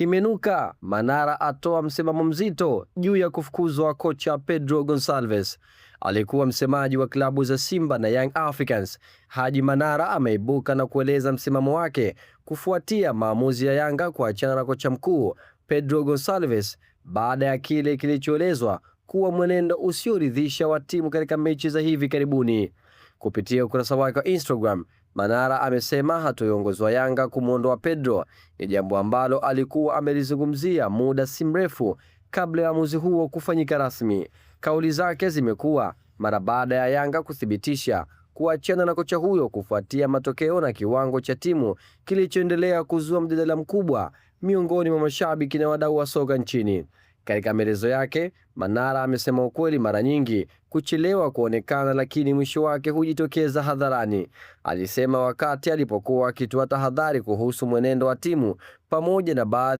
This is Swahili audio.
Kimenuka, Manara atoa msimamo mzito juu ya kufukuzwa kocha Pedro Gonsalves. Alikuwa msemaji wa klabu za Simba na Young Africans, Haji Manara ameibuka na kueleza msimamo wake kufuatia maamuzi ya Yanga kuachana na kocha mkuu Pedro Gonsalves baada ya kile kilichoelezwa kuwa mwenendo usioridhisha wa timu katika mechi za hivi karibuni. Kupitia ukurasa wake wa Instagram, Manara amesema hatua ya uongozi wa Yanga kumwondoa Pedro ni jambo ambalo alikuwa amelizungumzia muda si mrefu kabla ya uamuzi huo kufanyika rasmi. Kauli zake zimekuwa mara baada ya Yanga kuthibitisha kuachana na kocha huyo kufuatia matokeo na kiwango cha timu kilichoendelea kuzua mjadala mkubwa miongoni mwa mashabiki na wadau wa soka nchini. Katika maelezo yake, Manara amesema ukweli mara nyingi kuchelewa kuonekana, lakini mwisho wake hujitokeza hadharani. Alisema wakati alipokuwa akitoa tahadhari kuhusu mwenendo wa timu pamoja na baadhi